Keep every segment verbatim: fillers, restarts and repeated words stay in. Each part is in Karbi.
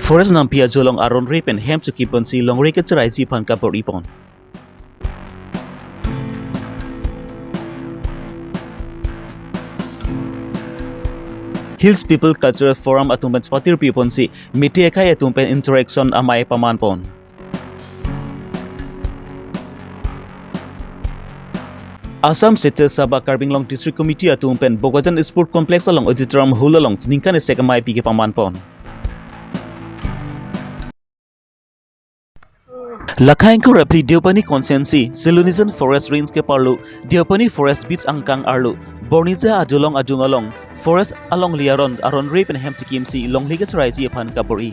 Forest nampi ajo along aron re pen hem chekimponsi longri kecheraiji aphan kabor-ipon. Hills People Cultural Forum atum pen chepatiri ponsi Meitei akai atum pen interaction amei pamanpon. Assam Sahitya Sabha Karbi Anglong District Committee atum pen Bokajan Sport Complex along Auditorium Hall along ningkan isi amei pi kepamanpon. Lakha ingkoi ra phli Deopani constituency, Silonijan Forest Range keparlo, Deopani Forest Beat angkang arlo, Bornija adolong adung along, forest alongri aron, aron re pen hem chekimsi, longri kecheraiji aphan kabor-i.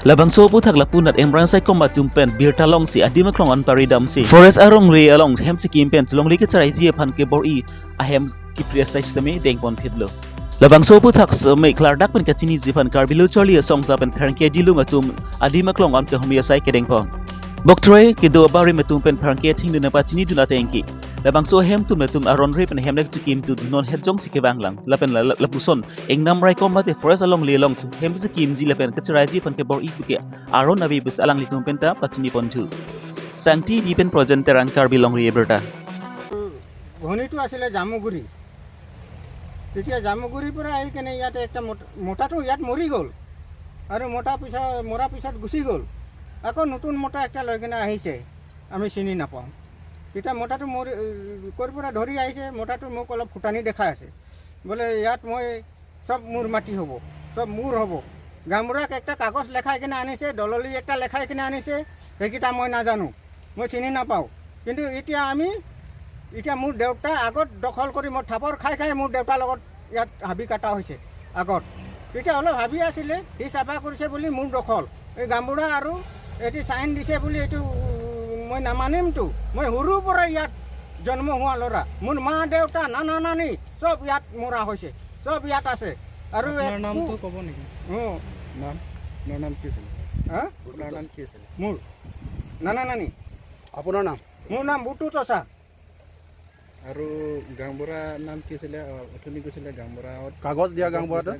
Labangso aphuthak lapu nat Emrang Saikom atum pen birta longsi adim aklong anpar damsi forest alongri along hem chekim pen longri kecheraiji aphan kebor-i ahem kipri asai sitame dengpon phitlo. Labangso aphuthak sitame klardak pen kachiniji aphan Karbi Lo Charli Asong Sahab pen pherangke dilung atum adim aklong an kehumi asai kedengpon. Boktroi kedo abarim atum pen pherangke thingdun pachinidun atengke, labangso ahem atum atum aron re pen hem le chekim tu non het jongsi kevanglang. Lapen la, la, lapuson ingnam raikom mate forest alongri along hem chekimji lapen kecheraiji aphan kebor-i puke aron ave pusi alanglitum penta pachiniponthu. Sangti Dipin Projen Terang, Karbi Longri Abirta. ঘনিটো আছিলে জামুগুৰি। তেতিয়া জামুগুৰিৰ পৰা আহি কেনে ইয়াতে একটা মত-, মতাটো ইয়াত মৰি গ'ল। আৰু মতা পিছত, মৰা পিছত গুচি গ'ল। আকৌ নতুন মতা একটা লৈ কেনে আহিছে, আমি চিনি নাপাওঁ। তেতিয়া মতাটো মৰি, ক'ৰ পৰা ধৰি আহিছে, মতাটো মোক অলপ ফুটানি দেখাই আছে। বোলে, ইয়াত মই চব মোৰ মাটি হ'ব, চব মোৰ হ'ব। গাঁওবুঢ়াক একটা কাগজ লেখাই কিনে আনিছে, দলনি একটা লেখাই কিনে আনিছে, সেইকেইটা মই নাজানো, মই চিনি নাপাওঁ। কিন্তু এতিয়া আমি, এতিয়া মোৰ দেউতা আগত দখল কৰি মই থাপৰ খাই খাই মোৰ দেউতাৰ লগত ইয়াত হাবি কটা হৈছে আগত। তেতিয়া অলপ হাবি আছিলে, সি চাফা কৰিছে বুলি মোৰ দখল। এই গাঁওবুঢ়া আৰু এটি চাইন দিছে বুলি এইটো, উম, মই নামানিমতো। মই সৰুৰ পৰা ইয়াত জন্ম হোৱা ল'ৰা। মোৰ মা দেউতা, নানা নানী চব ইয়াত মৰা হৈছে, চব ইয়াত আছে। আৰু আপোনাৰ একো নামটো ক'ব নেকি? অ। নাম? আপোনাৰ নাম কি আছিলে? হা? আপোনাৰ নাম কি আছিলে? মোৰ নানা নানী। আপোনাৰ নাম? মোৰ নাম বুটু চচা। আৰু গাঁওবুঢ়া নাম কি আছিলে? অ, অথনি কৈছিলে গাঁওবুঢ়া। কাগজ দিয়া গাঁওবুঢ়াটো?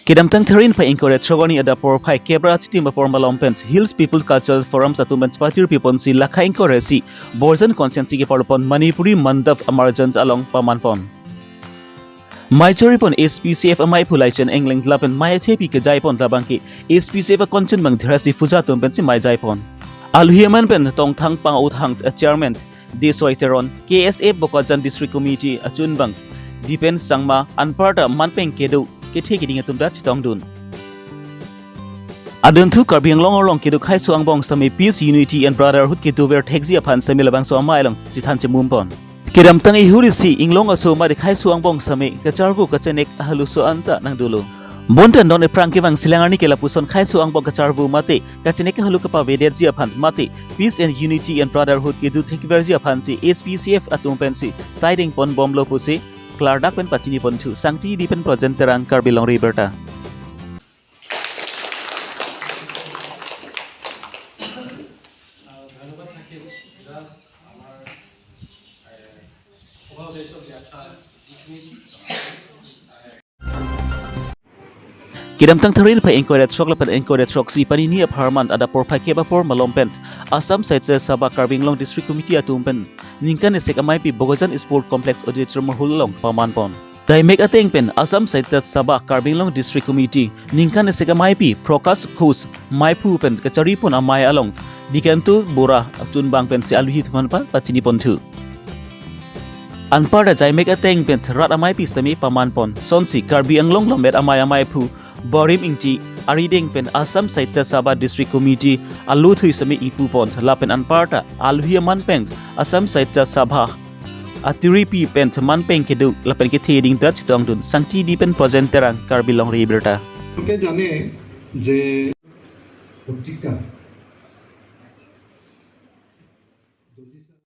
Kedamtang Tharwi niphai ingkoi ra throk arni adap porphai kep ra chitim apor malom pen Hills People Cultural Forum atum pen chepatiri ponsi lakha ingkoi ra isi Borjan constituency keparlopon Manipuri Mandap Amarjan along pamanpon. Mei choripon S P C F amei aphu Laichen Engleng lapen mei achepi kejaipon labangke S P C F akonchun bang Dherasi Phuja atum pensi mei jaipon. Alohi aman pen Tongthang Pangauthang a chairman Desoi Teron, K S F Bokajan District Committee achunbang Dipen Sangma anparta manpeng kedo kethe keding atum ta chetongdun. Adunthu Karbi Anglong arlong kedo khaiso angbong sitame peace, unity and brotherhood kedover thekji aphan sitame labangso amei along chethan chemumpon. Kedamtang ihur isi inglong aso mari khaiso angbong sitame kacharvo kachenek ahalaso anta nangdolo. Bonta non ephrang kevang silang arni ke lapuson khaiso angbong kacharvo mate kachenek ahalo kapavedetji aphan mate peace and unity and brotherhood kedo thekverji aphansi S P C F atum pensi saideng ponbomlo pusi klardak pen pachiniponthu. Sangti Dipin Projen Terang, Karbi Longri Abirta. আহ, ধন্যবাদ থাকিল। প্লাছ আমাৰ, এ, সভা উদ্দেশ্য ব্যাখ্যা যিখিনি Kedamtang Tharwi niphai ingkoi ra throk lapen ingkoi ra throksi Panini apharman adap porphai kep apor malom pen Assam Sahitya Sabha Karbi Anglong District Committee atum pen ningkan isi amei pi Bokajan Sport Complex Auditorium Hall along pamanpon. Jaimek ateng pen Assam Sahitya Sabha Karbi Anglong District Committee ningkan isi amei pi Prakash Ghosh meiphu pen kacharipon amei along Dikanto Bora achunbang pensi alohi thuman pa pachiniponthu. Anparta jaimek ateng pen rat amei pi sitame pamanpon. Sonsi Karbi Anglong lammet amei ameiphu Borim Ingti arideng pen Assam Sahitya Sabha District Committee aluthui sitame ipupon lapen anparta alohi aman pen Assam Sahitya Sabha atiripi pen manpeng kedo lapen kethe ding ta chetongdun. Sangti Dipin Projen Terang, Karbi Longri Abirta. Ke jane je Kotika